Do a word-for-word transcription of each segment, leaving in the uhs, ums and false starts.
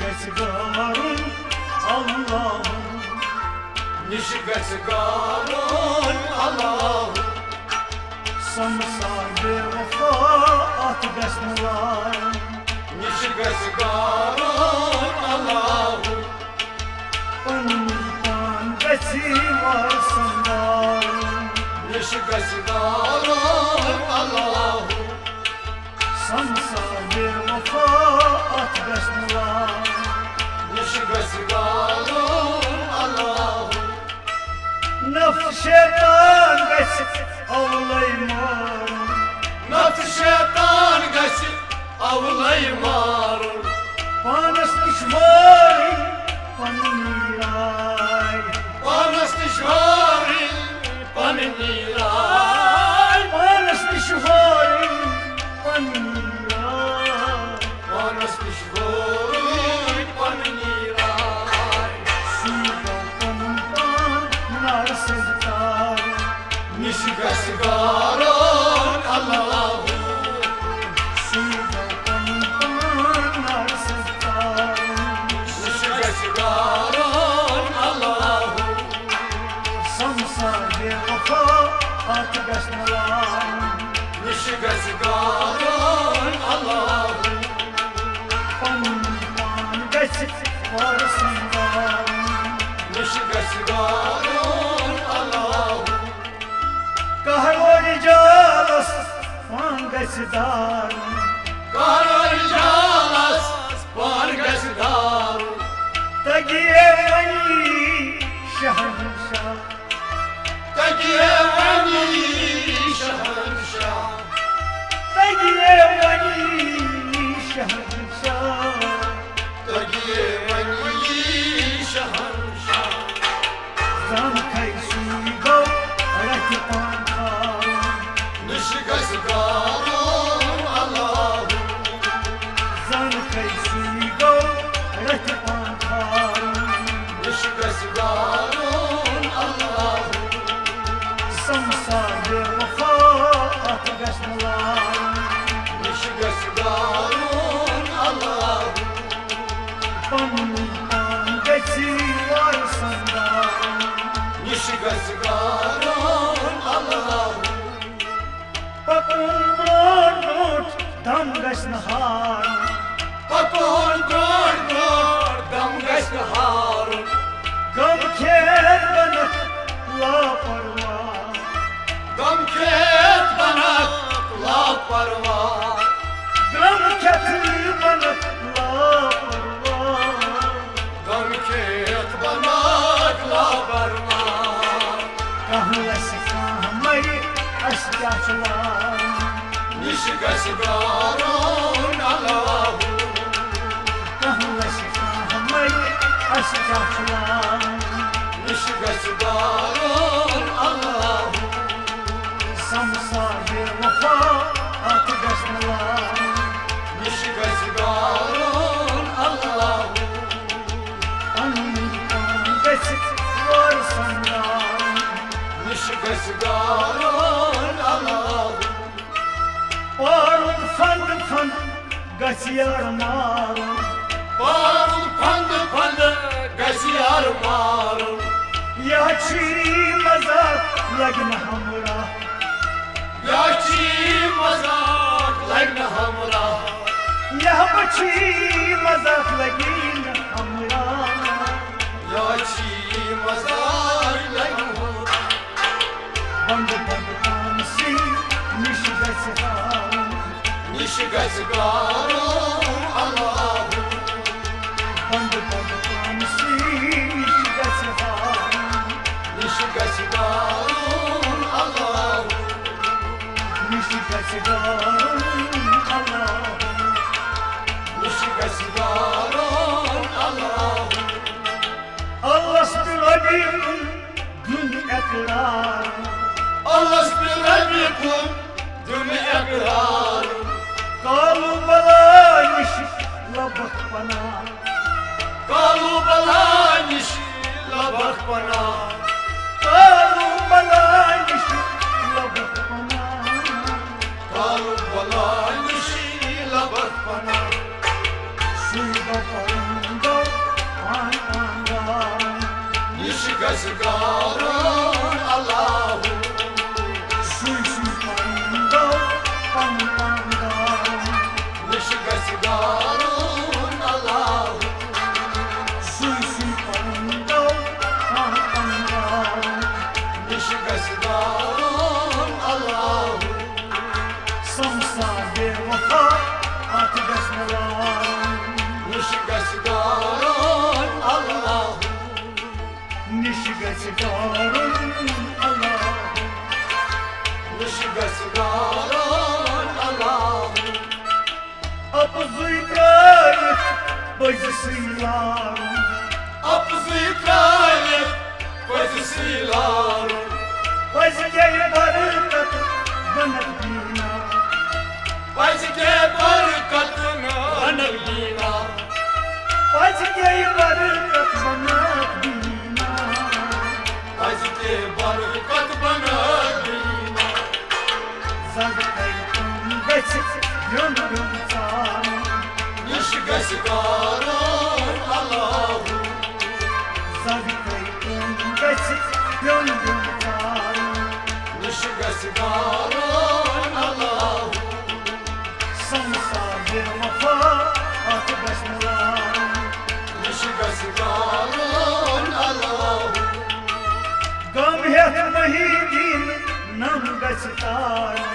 گژھِ گارُن اللہُ۔ نِش گژھِ گارُن اللہُ۔ سمسار بے وفا اتھ گژھِ نہٕ لارُن۔ نِش گژھِ گارُن اللہُ۔ پنُن پان گژھِ وارٕ سنگارُن۔ نِش گژھِ گارُن اللہُ۔ سمسار بے وفا اتھ گژھِ نہٕ لارُن۔ نِش گژھِ گارُن اللہُ۔ نفس شیطان گژھِ اولے مارُن۔ نفس شیطان گژھِ اولے مارُن۔ پانس نِش وارٕنۍ پنٕنی راے۔ پانس نِش وارٕنۍ پنٕنی راے۔ پانس نِش وارٕنۍ پنٕنی راے۔ پانس نِش وارٕنۍ پنٕنی راے۔ سُے گوٚو پنُن پان نارٕ سۭتۍ تارُن۔ نِش گژھِ گارُن اللہُ۔ سُے گوٚو پنُن پان نارٕ سۭتۍ تارُن۔ نِش گژھِ گارُن اللہُ۔ سمسار بے وفا اتھ گژھِ نہٕ لارُن۔ نِش گژھِ گارُن اللہُ۔ پنُن پان گژھِ وارٕ سنگارُن۔ نِش گژھِ گارُن اللہُ۔ قہر و رجالس پان گژھِ دارُن۔ قہر و رجالس پان گژھِ دارُن۔ تگہِ ہے وۄنۍ شہنشاہ۔ تگہِ ہے وۄنۍ شہنشاہ۔ تگہِ ہے وۄنۍ شہنشاہ۔ تگہِ ہے وۄنۍ شہنشاہ۔ زانکھے سُے گوٚو رتھِ پان تھاوُن۔ نِش گژھِ گارُن اللہُ۔ زانکھے سُے گوٚو رتھِ پان تھاوُن۔ نِش گژھِ گارُن اللہُ۔ سمسار بے وفا اتھ گژھِ نہٕ لارُن۔ نِش گژھِ گارُن اللہُ۔ پنُن پان گژھِ وارٕ سنگارُن۔ نِش گژھِ گارُن اللہُ۔ پکُن برونٛٹھ برونٛٹھ دم گژھِ نہٕ ہارُن۔ پکُن برونٛٹھ برونٛٹھ دم گژھِ نہٕ ہارُن۔ غم کھیتھ بنکھ لاپرواہ۔ غم کھیتھ بنکھ لاپرواہ۔ غم کھیتھ بنکھ لاپرواہ۔ غم کھیتھ بنکھ لاپرواہ۔ کانٛہہ لَسہِ کانٛہہ مَرِ، اَسہِ کیٛاہ چھُ لارُن؟ نِش گژھِ گارُن اللہُ۔ کانٛہہ لَسہِ کانٛہہ مَرِ، اَسہِ کیٛاہ چھُ لارُن؟ نِش گژھِ گارُن اللہُ۔ سمسار بے وفا اَتھ گژھِ نہٕ لارُن۔ نِش گژھِ گارُن اللہُ۔ پنُن پان گژھِ وارٕ سنگارُن۔ نِش گژھِ گارُن اللہُ۔ پارُن پھنٛد پھنٛد گژھِ یار مارُن۔ پارُن پھنٛد پھنٛد گژھِ یار مارُن۔ یا چھی مذاق لگہِ نہٕ ہمراہ۔ یا چھی مذاق لگہِ نہٕ ہمراہ۔ یا بچھی مذاق لگہِ نہٕ ہمراہ۔ یا چھی مذاق لگہِ نہٕ ہمراہ۔ بند بند پانسی نِش گژھِ ہارُن۔ نِش گژھِ گارُن اللہُ۔ بند بند پانسی نِش گژھِ ہارُن۔ نِش گژھِ گارُن اللہُ۔ نِش گژھِ گارُن اللہُ۔ نِش گژھِ گارُن اللہُ۔ اللس تہٕ ربی کُن دیُن اقرار۔ اللس تہٕ ربی کُن دیُن اقرار۔ کالو بلا نِش لبکھ پناہ۔ کالو بلا نِش لبکھ پناہ۔ کالو بلا نِش لبکھ پناہ۔ کالو بلا نِش لبکھ پناہ۔ سُے گوٚو پنُن گژھِ گارُن اللہ۔ سُے سُے پنُن گو، پنُن پان گارُن۔ نِش گژھِ گارُن اللہ۔ سُے سُے پنُن گو، پنُن پان گارُن۔ نِش گژھِ گارُن اللہ۔ سمسا بے وفا، اتھ گژھِ نہٕ لارُن۔ نِش گژھِ گارُن اللہ۔ نِش گژھِ گارُن اللہ۔ نِش گژھِ گارُن اللہ۔ اَپزُے ترٛٲوِتھ پٔزۍ سٕے لارُن۔ اَپزُے ترٛٲوِتھ پٔزۍ سٕے لارُن۔ پٔزۍ گٔے برکت بنت بیٖنا۔ پٔزۍ گٔے برکت بنت بیٖنا۔ پٔزۍ گٔے برکت بنت بیٖنا۔ پٔزۍ گٔے برکت بنت بیٖنا۔ زَگہٕ تَتہِ کُن گژھِ یُن یُن ژارُن۔ نِش گژھِ گارُن اللہ۔ زَگہٕ تَتہِ کُن گژھِ یُن یُن ژارُن۔ نِش گژھِ گارُن اللہ۔ سمسا بے وفا، اتھ گژھِ نہٕ لارُن۔ نِش گژھِ گارُن اللہ۔ غم ہیٚتھ محی دیٖن نم گژھِ تارُن۔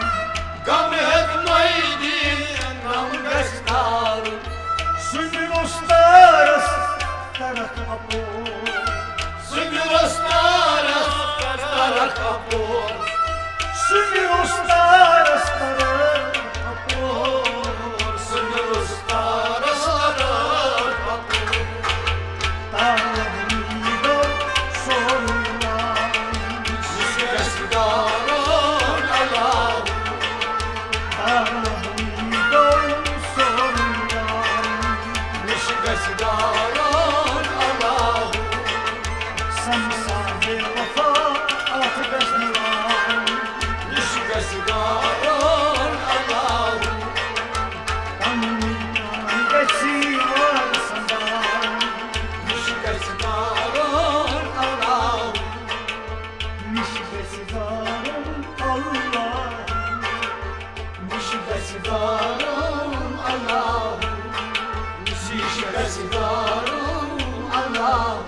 غم ہیٚتھ محی دیٖن نم گژھِ تارُن۔ سُنٛد رُستارس طرف اپور۔ سُنٛد رُستارس طرف اپور۔ سُنٛد رُستارس طرف اپور۔ سُنٛد رُستارس طرف اپور۔ طلب نیٖدو سورُے لارُن۔ نِش گژھِ گارُن اللہ۔ طلب نیٖدو سورُے لارُن۔ نِش گژھِ گارُن اللہ۔ سمسا بے وفا، اتھ گژھِ نہٕ لارُن۔ نِش گژھِ گارُن اللہ۔ پنُن پان گژھِ وارٕ سنبھالُن۔ نِش گژھِ گارُن اللہ۔ نِش گژھِ گارُن اللہ۔ نِش گژھِ گارُن اللہ۔ نِش گژھِ گارُن اللہ۔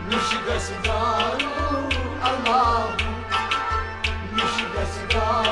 نِش گژھِ گارُن اللہ۔ نِش گژھِ گارُن